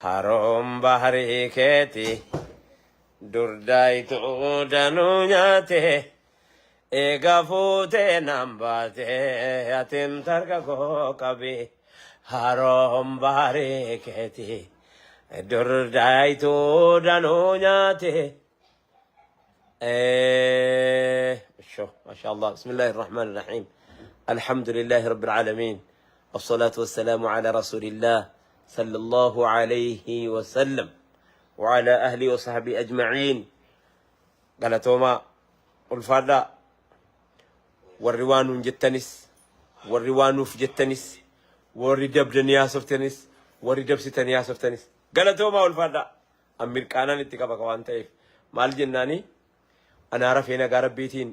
Haroon baharii keeti durdaayituu danuu nyaate eega fuutee naan baate atin tarka koo qabi haroon baharii keeti durdaayituu danuu nyaate. شو ما شاء الله بسم الله الرحمن الرحيم الحمد لله رب العالمين والصلاة والسلام على رسول الله صلى الله عليه وسلم وعلى أهله وصحبه أجمعين Galatoomaa ulfaadhaa warri waa nuun jettanis warri waa nuuf jettanis warri dabdanii haasoftanis warri dabsitanii haasoftanis galatoomaa ulfaadhaa an mirqaanaan itti qaba ka waan ta'eef maal jennaani anaa rafee nagaa rabbiitiin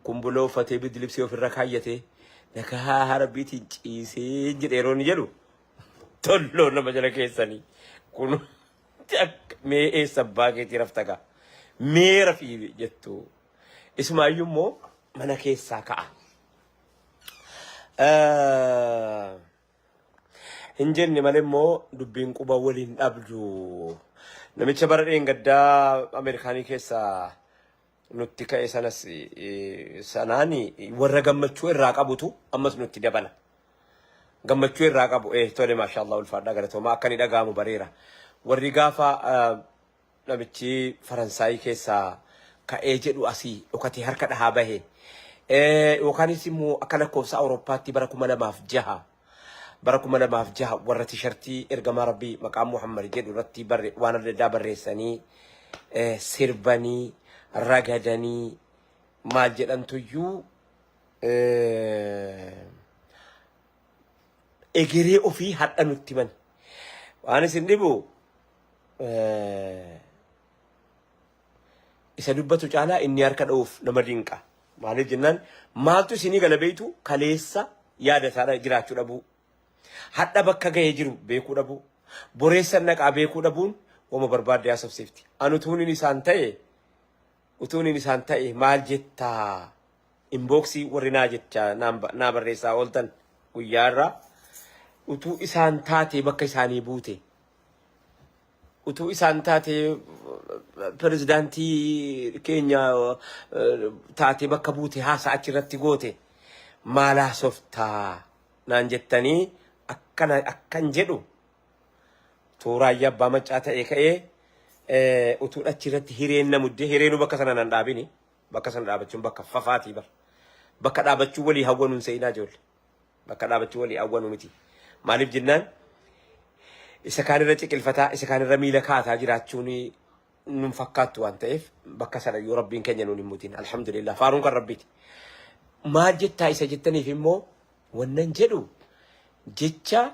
kumbuloo uffatee bidilibsii ofirra kaayyatee nagaa rabbiitiin ciisee jedhe yeroo inni jedhu tolloo nama jala keessanii kun mee eessa abbaa keetii rafta gaa mee rafii jettu isumaayyuu immoo mana keessaa ka'a. Hin jenne malee immoo dubbiin quba waliin dhabdu. Namicha bara dheengaddaa Ameerikaanii keessaa nutti ka'e sanas sanaan warra gammachuu irraa qabutu ammas nutti dabala. Gammachuu irraa qabu tole maashaallah ulfaadhaa galatoomaa akka inni dhaga'amu bareera. Warri gaafa namichi Faransaayii keessaa ka'ee jedhu asii dhokatee harka dhahaa bahe. Yookaanis immoo akka lakkoofsa Awurooppaatti bara 2006 bara 2006 warra tishartii ergamaa rabbii maqaa Muhammad jedhu irratti barre waan adda addaa barreessanii sirbanii ragadanii maal jedhantuyyuu egeree ofii hadha nutti himan. Waan isin dhibu isa dubbatu caalaa inni harka dha'uuf nama dinqa. Maaliif jennaan maaltu isinii gala beektu kaleessa yaada isaa jiraachuu dhabuu. Hadha bakka ga'ee jiru beekuu dhabuu. Boreessa naqaa beekuu dhabuun wama barbaadde haasofsiifti. Ani utuun inni isaan ta'e utuun inni isaan ta'e maal jettaa? Inbox warri naa jecha naa barreessaa ooltan guyyaa irraa utuu isaan taatee bakka isaanii buute utuu isaan taatee pirezidaantii keenya taatee bakka buute haasaa achirratti goote maal haasoftaa naan jettanii akkana akkan jedhu utuu raayyaa abbaa maccaa ta'ee ka'ee utuu achirratti hireen na muddee hireenuu bakka sana nan dhaabini. Bakka sana dhaabachuun bakka fafaatii bar. Bakka dhaabachuu walii hawwanu hin se'inaa ijoollee. Bakka dhaabachuu walii hawwanu miti. Maaliif jennaan isa kaanirra ciqilfataa isa kaanirra miila kaataa jiraachuun nun fakkaattu waan ta'eef bakka sana yoo rabbiin keenya nuun hin mutin alhamdulillah faaruun kan rabbiiti. Maal jettaa isa jettaniif immoo wannan jedhu jecha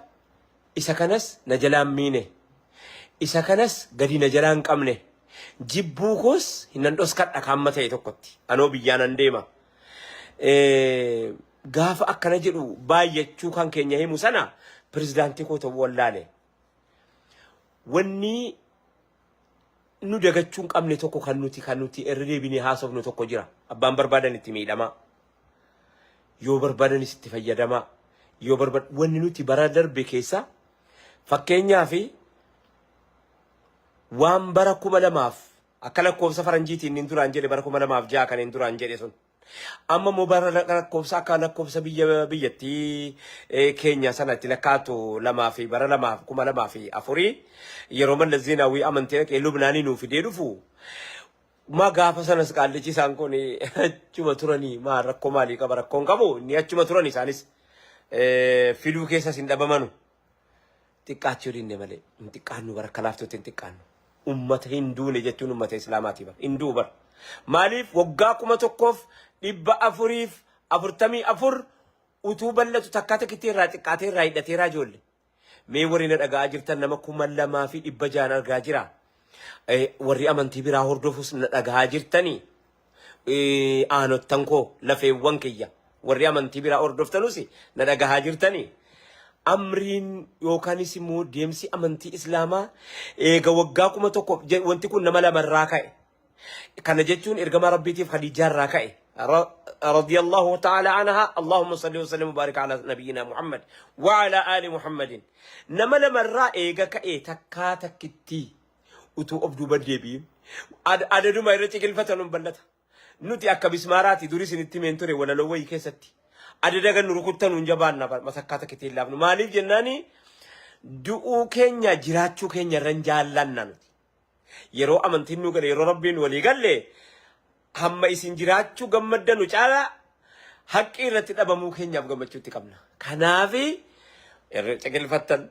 Isa kanas na jalaa hin miine. Isa kanas gadi na jalaa hin qabne. Jibbuu koos nan dhoskadha ka amma ta'e tokkotti. Anoo biyyaa nan deema. Gaafa akkana jedhu baay'achuu kan keenya himu sana pirezidaantii koo ta'uu wallaale. Wanni nu dagachuu hin qabne tokko kan nuti irra deebinee haasofnu tokko jira. Abbaan barbaadan itti miidhamaa. Yoo barbaadanis itti fayyadamaa. Yoo barbaad wanni nuti bara darbe keessa fakkeenyaa fi waan bara 2000 akka lakkoofsa faranjiitiin inni duraan jedhe bara 2006 kan inni duraan jedhe sun. Amma immoo bara lakkoofsa akka lakkoofsa biyya biyyattii keenya sana itti lakkaatu lamaa fi bara lamaaf 2004 yeroo Mallas Zeenaawwii amantii dhaqee Lubnaanii nuu fidee dhufu maa gaafa sanas qaallichi isaan kun achuma turanii maa rakkoo maalii qaba rakkoon qabu inni achuma turan isaanis fiduu keessas hin dhabamanu. Xiqqaachuu dinne malee hin xiqqaannu bara akka laaftuutti hin xiqqaannu. Ummata hin duune jechuun ummata islaamaati bara hin du'u bara. Maaliif waggaa 1444 utuu bal'atu takkaa takkitti irraa xiqqaatee irraa hidhateeraa ijoollee. Mee warri na dhaga'aa jirtan nama 2600 argaa jira. Warri amantii biraa hordofus na dhaga'aa jirtanii. Aanottan koo lafeewwan kiyya warri amantii biraa hordoftanus na dhagahaa jirtanii. Amriin yookaanis immoo deemsi amantii islaamaa eega waggaa 1000 wanti kun nama lamarraa ka'e. Kana jechuun ergamaa rabbiitiif Khadiijaa irraa ka'e. Radiyallahu ta'ala anha. Allahumma salli wa sallim wa barik ala nabiyyina Muhammad wa ala ali Muhammadin. Nama lamarraa eega ka'ee takkaa takkittii utuu of duuba deebi'in adaduma irra ciqilfatan hin ballata. Nuti akka bismaaraati duris isinitti himeen ture walaloo wayii keessatti. Adada gan nu rukuttan hin jabaanna masakkaa takkitti hin laafnu. Maaliif jennaani du'uu keenya jiraachuu keenya irra hin jaallanna nuti. Yeroo amantiin nu gale yeroo rabbiin walii galle hamma isin jiraachuu gammaddanu caalaa haqqii irratti dhabamuu keenyaaf gammachuutti qabna. Kanaafi irra ciqilfattan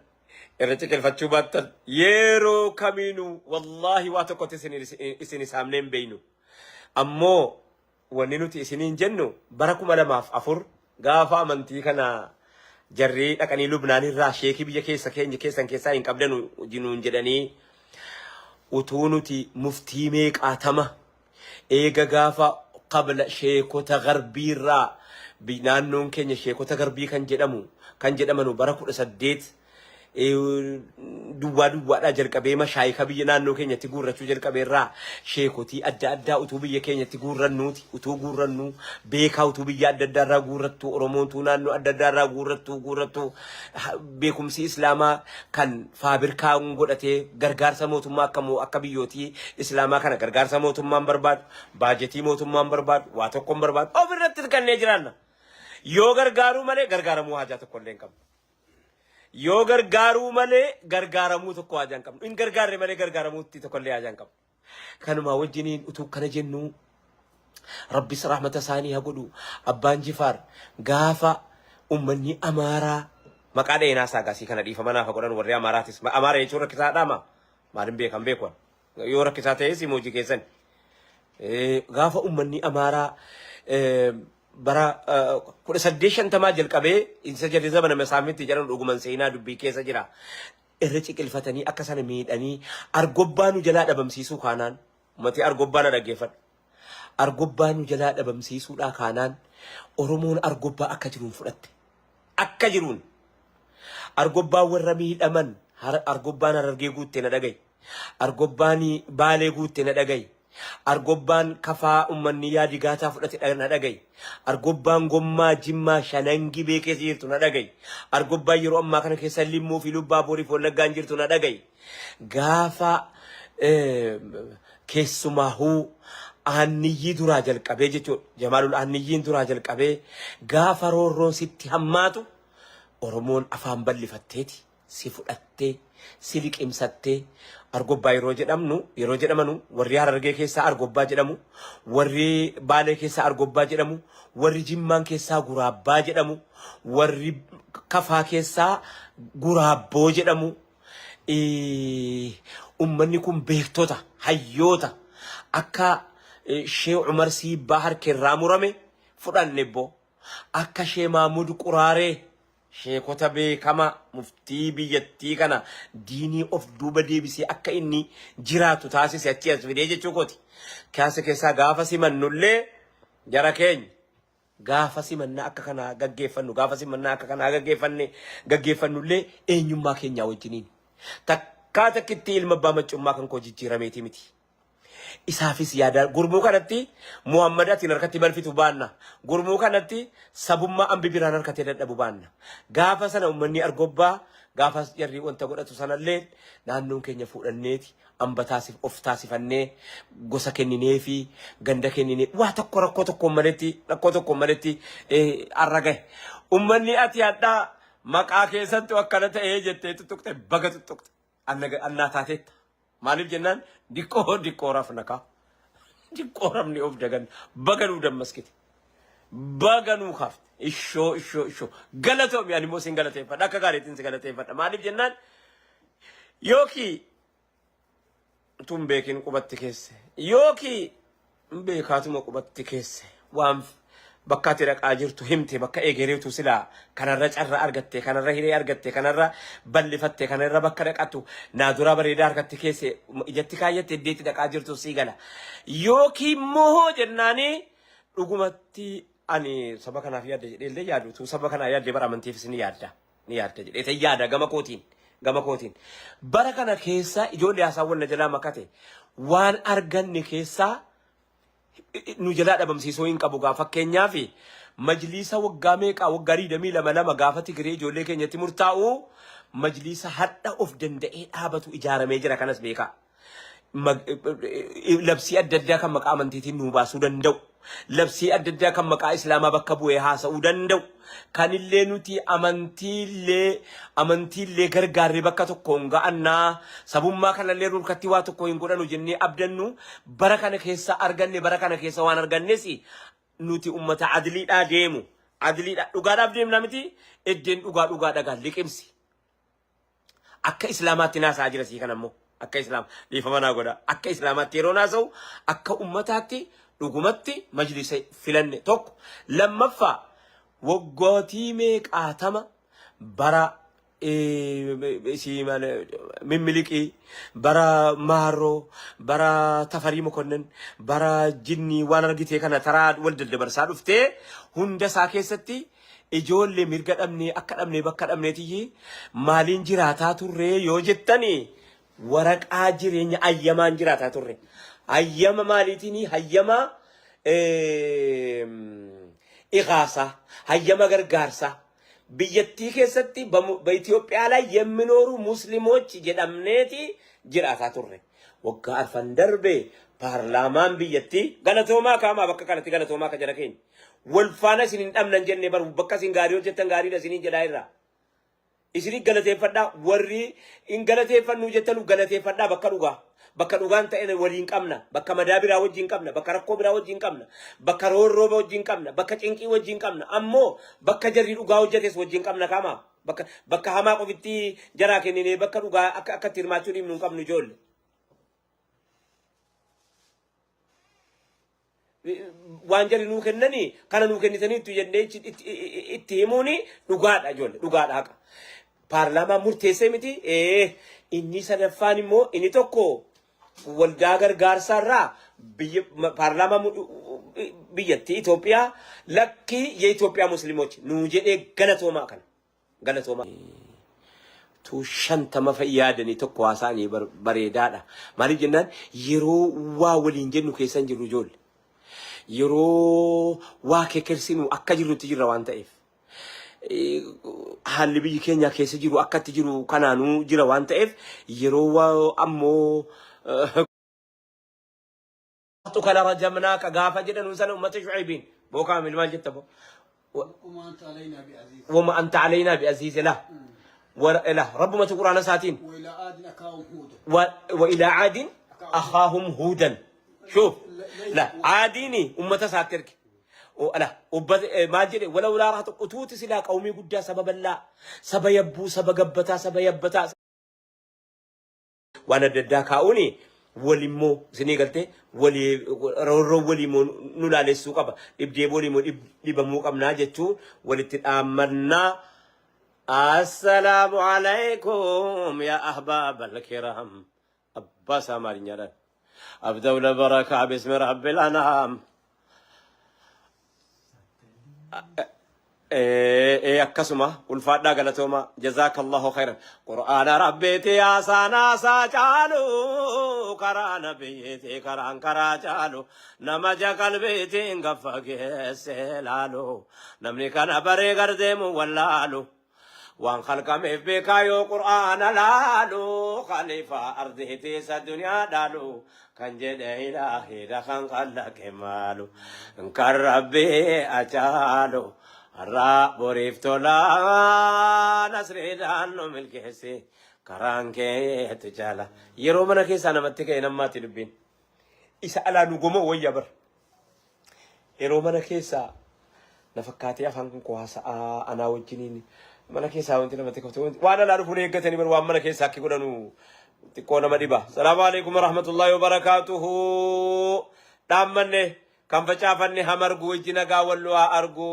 irra ciqilfachuu baattan yeroo kamiinuu wallaahi waa tokkotti isin isaamnee hin beeynu. Ammoo wanni nuti isiniin jennu bara 2004 gaafa amantii kana jarri dhaqanii Lubnaan irraa sheekii biyya keessa keenya keessan keessaa hin qabdanu nuun jedhanii utuu nuti muftii meeqaatama eega gaafa qabla sheekota garbiirraa naannoon keenya sheekota garbii kan jedhamu kan jedhamanu bara 18 duwwaa duwwaadhaa jalqabee mashaayika biyya naannoo keenyatti guurrachuu jalqabeerraa sheekotii adda addaa utuu biyya keenyatti guurrannuuti utuu guurrannuu beekaa utuu biyya adda addaarraa guurrattuu Oromoontuu naannoo adda addaarraa guurrattuu guurrattuu beekumsi islaamaa kan faabirkaa godhatee gargaarsa mootummaa akka akka biyyootii islaamaa kana gargaarsa mootummaan barbaadu baajetii mootummaan barbaadu waa tokkoon barbaadu ofirratti hirkannee jiraanna yoo gargaaruu malee gargaaramuu haajaa tokko illee hin qabnu. Yoo gargaaruu malee gargaaramuu tokko haajaa hin qabnu. Hin gargaarre malee gargaaramuutti tokko illee haajaa hin qabnu. Kanumaa wajjiniin utuu kana jennuu Rabbis rahmata isaanii haa godhu. Abbaan Jifaar gaafa ummanni Amaaraa maqaa dheenaa isaa gaasii kana dhiifama naaf haa godhan warri Amaaraatis. Amaara jechuun rakkisaadhaa maa? Maalin beekan beekuan. Yoo rakkisaa ta'es hojii keessan. Gaafa ummanni Amaaraa bara 1850 jalqabee isa jarri zamana masaafinti jedhan dhuguman seenaa dubbii keessa jira. Irra ciqilfatanii akka sana miidhanii argobbaa nu jalaa dhabamsiisuu kaanaan uummatni argobbaa na dhaggeeffadhu. Argobbaa nu jalaa dhabamsiisuudhaa kaanaan Oromoon argobbaa akka jiruun fudhatte. Akka jiruun. Argobbaan warra miidhaman argobbaan Harargee guutte na dhaga'i. Argobbaan Baalee guutte na dhaga'i. Argobbaan Kafaa ummanni Yaadigaataa fudhate na dhaga'i. Argobbaan Gommaa Jimmaa Shanan Gibee keessa jirtu na dhaga'i. Argobbaan yeroo ammaa kana keessa Limmuu fi Lubbaa Booriif Wallaggaan jirtu na dhaga'i. Gaafa keessumaahuu aanniyyii duraa jalqabee jechuudha. Jamaalul aanniyyiin duraa jalqabee gaafa roorroon sitti hammaatu Oromoon afaan bal'ifatteeti si fudhattee si liqimsattee Argobbaa yeroo jedhamnu yeroo jedhamanu warri Harargee keessaa Argobbaa jedhamu warri Baalee keessaa Argobbaa jedhamu warri Jimmaan keessaa Guraabbaa jedhamu warri Kafaa keessaa Guraabboo jedhamu. Ummanni kun beektota hayyoota akka Shee Umar Siibbaa harki irraa murame fudhanne boo akka Shee Maamud Quraaree sheekota beekama muftii biyyattii kana diinii of duuba deebisee akka inni jiraatu taasise achii as fidee jechuu kooti. Kaasa keessaa gaafa simannullee jara keenya gaafa simannaa akka kanaa gaggeeffannu gaafa simannaa akka kanaa gaggeeffanne gaggeeffannullee eenyummaa keenyaa wajjiniin. Takkaa takkitti ilma abbaa maccummaa kan koo jijjiirameeti miti. Isaafis yaada gurmuu kanatti Muhammad atiin harkatti balfitu baanna. Gurmuu kanatti sabummaa ambi biraan harkatee dadhabu baanna. Gaafa sana uummanni argobbaa gaafa jarri wanta godhatu sanallee naannoon keenya fuudhanneeti amba taasif of taasifannee gosa kennineefi ganda kenninee waa tokko rakkoo tokkoon maletti rakkoo tokkoon maletti har'a gahe. Uummanni ati hadhaa maqaa keessattu akkana ta'ee jettee tuttuqxe baga tuttuqxe. Annaa taateetta. Maaliif jennaan diqqoo diqqoo rafna kaa. Diqqoo rafni of dagan baga nuu dammaskite. Baga nuu kaafte. Ishoo ishoo ishoo. Galatoomi ani immoo sin galateeffadha. Akka gaariitiin si galateeffadha. Maaliif jennaan yookiin tun beekin qubatti keesse yookiin beekaatuma qubatti keesse waan bakka ati dhaqaa jirtu himte bakka egereetu silaa kanarra carra argatte kanarra hiree argatte kanarra bal'ifatte kanarra bakka dhaqatu naa duraa bareedaa harkatti keesse ijatti kaayyatte iddeetti dhaqaa jirtu sii gala yookiin immoo jennaanii dhugumatti ani saba kanaaf yaadda jedhee illee yaadu utuu saba kanaa yaadde bara amantiifis ni yaadda. ni yaadda jedhee ta'e yaada gama kootiin gama kootiin. Bara kana keessa ijoollee haasawwan na jalaa makate waan arganne keessaa Nu jalaa dhabamsiisuu hin qabu gaa. Fakkeenyaaf, majliisa waggaa meeqaa, waggaa 22 lama gaafa Tigiree ijoollee keenyatti murtaa'u, majliisa hadha of danda'ee dhaabatu ijaaramee jira. Kanas beekaa. Labsii adda addaa kan maqaa amantiitiin nuu baasuu danda'u. Labsii adda addaa kan maqaa Islaamaa bakka bu'ee haasa'uu danda'u. Kanillee nuti amantiillee gargaarree bakka tokkoon ga'annaa, sabummaa kanallee nurkatti waa tokko hin godhanu jennee abdannu bara kana keessa arganne. Bara kana keessa waan argannes nuti ummata adliidhaa deemu. Adliidha, dhugaadhaaf deemna miti, eddeen dhugaa dhugaa dhagaa liqimsi. Akka Islaamaatti naasaa jira sii kana immoo akka Islaam, dhiifama naa godha, akka Islaamaatti yeroo naasa'u, akka ummataatti dhugumatti majlisa filanne tokko. Lammaffaa, waggootii meeqaatama bara isii Mimiliqii, bara Maarroo, bara Tafarii Mokonnin, bara Jinnii, waan argitee kana taraa wal daddabarsaa dhuftee hunda isaa keessatti ijoollee mirga dhabnee, akka dhabnee bakka dhabneetiyyi maaliin jiraataa turree yoo jettanii, waraqaa jireenya ayyamaan jiraataa turre. Hayyama maaliitiin? Hayyama iqaasaa, hayyama gargaarsaa. Biyyattii keessatti በኢትዮጵያ ላይ የሚኖሩ ሙስሊሞች jedhamneeti jiraataa turre. Waggaa 4 darbe paarlaamaan biyyattii, galatoomaa kaamaa, bakka kanatti galatoomaa ka jara keenya. Wal faana isin hin dhabnan jennee baru, bakka isin gaarii hojjettan gaariidha isiniin jedhaa irraa. Isinii galateeffadhaa, warri hin galateeffannuu jettanu galateeffadhaa bakka dhugaa. Bakka dhugaan ta'e waliin qabna. Bakka madaa biraa wajjin qabna. Bakka rakkoo biraa wajjin qabna. Bakka roorroo wajjin qabna. Bakka cinqii wajjin qabna. Ammoo bakka jarri dhugaa hojjetes wajjin qabna kama. Bakka hamaa qofitti jaraa kenninee bakka dhugaa akka itti hirmaachuu dhiibnu hin qabnu ijoollee. Waan jarri nuu kennanii kana nuu kennitaniittu jennee itti himuuni dhugaadha ijoollee, dhugaadha, haqa. Paarlaamaan murteessee miti. Inni sadaffaan immoo, inni tokko waldaa gargaarsaa irraa biyya paarlaamaa biyyattii Itoophiyaa lakkii የኢትዮጵያ ሙስሊሞች nuu jedhee, galatoomaa, kana galatoomaa. Tu 50 fa'i yaadanii tokko haasa'anii bareedaadha. Maaliif jennaan, yeroo waa waliin jennu keessa hin jirru ijoollee. Yeroo waa kekersinu akka jirrutti jirra waan ta'eef. Haalli biyyi keenya keessa jiru akkatti jiru kanaanuu jira waan ta'eef, yeroo waa ammoo kana rajamnaaka gaafa jedhanu sana ummata Shucaybiin boo kaamil maal jetta boo? وما أنت علينا بعزيز. وما أنت علينا بعزيز. لا لا، ربما قرآن ساتين. وإلى عاد أخاهم هودا. وإلى عاد أخاهم هودا. شوف، لا عاديني أمة ساترك لا ما جري ولولا رهط أتوت سلا قومي قدا سبب لا سبا يبو سبا قبتا سبا يبتا waan adda addaa kaa'uuni walimmoo isinii galtee walii roorroo waliimmoo nu laalessuu qaba, dhibdee waliimmoo dhibamuu qabnaa jechuu walitti dhaammannaa. Assalaamu alaikum yaa ahbaab alkiram. Abbaa Amaariኛadhaan. أبدأ البركة باسم رب الأنام. Akkasuma ulfaadhaa, galatooma, جزاك الله خيرا. Qur'aana rabbiiti yaasaanaasaa caalu, karaa nabiyyiiti karaan karaa caalu, nama ja qalbiitiin gaffa geesse laalu, namni kana baree gardeemu wallaalu, waan khalqameef beekaa yoo qur'aana laalu, khaliifaa ardiiti isa duniyaa dhaalu, kan jedhe ilaahiidha kan khallaqe maalu, kan rabbii acaalu har'aa boriif tolaa, nasriidhaan nu milkeessi, karaan keetu jaala. Yeroo mana keessaa namatti ka'e nammaatti dubbiin isa alaa nu gomoo wayya bar. Yeroo mana keessaa na fakkaatee afaan kun koo haasa'aa anaa wajjiniin mana keessaa wanti namatti kafte waan alaa dhufuun eeggatanii bar, waan mana keessaa akki godhanu xiqqoo nama dhiba. Salaamu alaikum warahmatullahi wabarakaatuhu. Dhaammanne kan facaafanne hamargu, ijji nagaa wallu haa argu.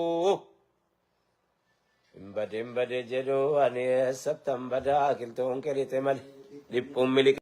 Hin bade, hin bade jedhu, ani eessattan badaa, kiltoon qirite malee dhiphuun miliqe.